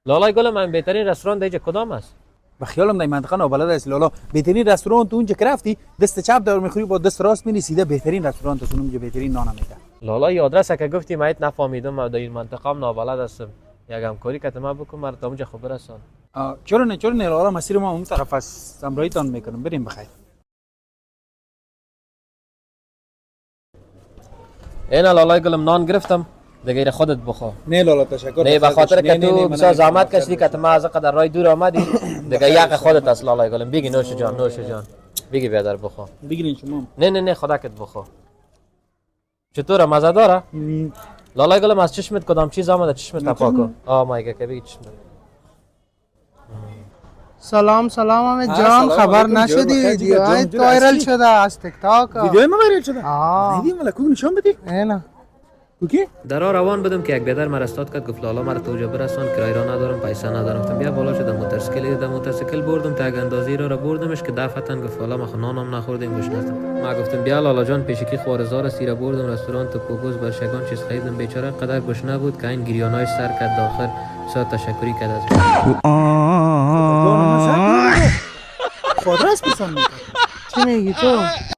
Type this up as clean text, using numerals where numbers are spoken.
لالای گل من، بهترین رستوران در اینجا کدام است؟ به خیالم در منطقه نابلد است لالا. بهترین رستوران تو اونجا که رفتی، دست چپ دار میخوری، با دست راست میری سیده، بهترین رستوران تو اونجا، بهترین نان میده. لالای، آدرس که گفتی من نفهمیدم. من در این منطقه هم نابلد هستم. یک همکاری که ما بکن، مرا تا اونجا خوب برسان. چرا نه، چرا نه لالا. مسیر ما اون طرف است، همراهیتان میکنم. بریم، بخیر. اینا لالای گلم، نان گرفتم دیگه، خودت بخور. نه لالا، تشکر. نه، به خاطر که تو بسیار زحمت کشیدی که ما از قدر راه دور آمدی، دیگه یک خودت است لالای گلم. بگی، نوش جان، نوش جان. بگی بیادر، بخور. بگیرین شما. نه نه نه، خودکت بخور. چطوره؟ مزه داره؟ لالای گلم، از چشمت کدام چیز آمده؟ چشمت پاک کن. آه مایگه که بگی چشمت. سلام سلام امید جان. سلام خبر علیکم، جور نشدی؟ بخیر جیگر، ویدیوهای جان، جور viral هستی؟ شده از تیک تاک. ویدیوی ما viral شده؟ آه. ندیدیم ولی کو، نشان بدی. اینه. کوکی. در راه روان بودم که یک بیادر مرا استاد کرد. گفت لالا، مرا تو اونجا برسان، کرایه را ندارم، پیسه ندارم. گفتم بیا بالا شدم موتورسیکل. در موتورسیکل بردم تا یک اندازه را بردمش که دفعتا گفت لالا، ما خو نانم نخوردیم، گشنه هستم. ما گفتم بیا لالا جان، پیشکی خوارزار است. را بردم رستوران تو پوگوز، برش یگان چیز خریدم. بیچاره قدر گشنه بود که این گریانایش سر کرد. داخل بسیار تشکری کرد از من. خاطر است پرسان میکنه. چی میگی تو؟